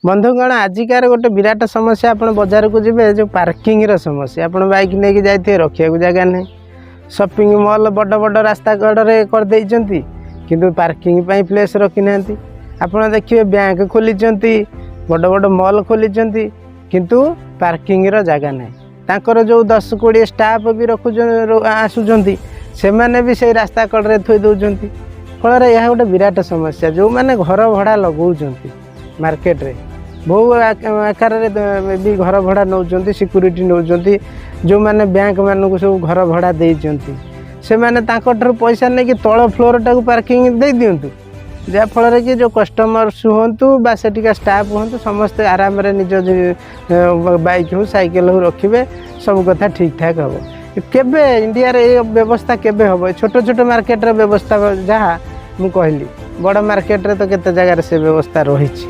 ବନ୍ଧୁଗଣ, ଆଜିକାର ଗୋଟେ ବିରାଟ ସମସ୍ୟା, ଆପଣ ବଜାରକୁ ଯିବେ, ଯେଉଁ ପାର୍କିଂର ସମସ୍ୟା। ଆପଣ ବାଇକ୍ ନେଇକି ଯାଇଥିବେ, ରଖିବାକୁ ଜାଗା ନାହିଁ। ସପିଂ ମଲ୍ ବଡ଼ ବଡ଼ ରାସ୍ତା କଡ଼ରେ କରିଦେଇଛନ୍ତି, କିନ୍ତୁ ପାର୍କିଂ ପାଇଁ ପ୍ଲେସ୍ ରଖିନାହାନ୍ତି। ଆପଣ ଦେଖିବେ, ବ୍ୟାଙ୍କ ଖୋଲିଛନ୍ତି, ବଡ଼ ବଡ଼ ମଲ୍ ଖୋଲିଛନ୍ତି, କିନ୍ତୁ ପାର୍କିଂର ଜାଗା ନାହିଁ। ତାଙ୍କର ଯେଉଁ 10-20 ଷ୍ଟାଫ୍ ବି ରଖୁଛନ୍ତି, ଆସୁଛନ୍ତି, ସେମାନେ ବି ସେଇ ରାସ୍ତା କଡ଼ରେ ଥୋଇ ଦେଉଛନ୍ତି। ଫଳରେ ଏହା ଗୋଟେ ବିରାଟ ସମସ୍ୟା। ଯେଉଁମାନେ ଘର ଭଡ଼ା ଲଗାଉଛନ୍ତି, ମାର୍କେଟରେ ବହୁ ଆକାରରେ ବି ଘର ଭଡ଼ା ନେଉଛନ୍ତି, ସିକ୍ୟୁରିଟି ନେଉଛନ୍ତି। ଯେଉଁମାନେ ବ୍ୟାଙ୍କମାନଙ୍କୁ ସବୁ ଘର ଭଡ଼ା ଦେଇଛନ୍ତି, ସେମାନେ ତାଙ୍କଠାରୁ ପଇସା ନେଇକି ତଳ ଫ୍ଲୋରଟାକୁ ପାର୍କିଂ ଦେଇ ଦିଅନ୍ତୁ, ଯାହାଫଳରେ କି ଯେଉଁ କଷ୍ଟମର୍ସ ହୁଅନ୍ତୁ ବା ସେଠିକା ଷ୍ଟାଫ୍ ହୁଅନ୍ତୁ, ସମସ୍ତେ ଆରାମରେ ନିଜ ବାଇକ୍ ହଉ, ସାଇକେଲ ହଉ ରଖିବେ, ସବୁ କଥା ଠିକ୍ଠାକ୍ ହେବ। କେବେ ଇଣ୍ଡିଆରେ ଏ ବ୍ୟବସ୍ଥା କେବେ ହେବ? ଏ ଛୋଟ ଛୋଟ ମାର୍କେଟର ବ୍ୟବସ୍ଥା ଯାହା ମୁଁ କହିଲି, ବଡ଼ ମାର୍କେଟରେ ତ କେତେ ଜାଗାରେ ସେ ବ୍ୟବସ୍ଥା ରହିଛି।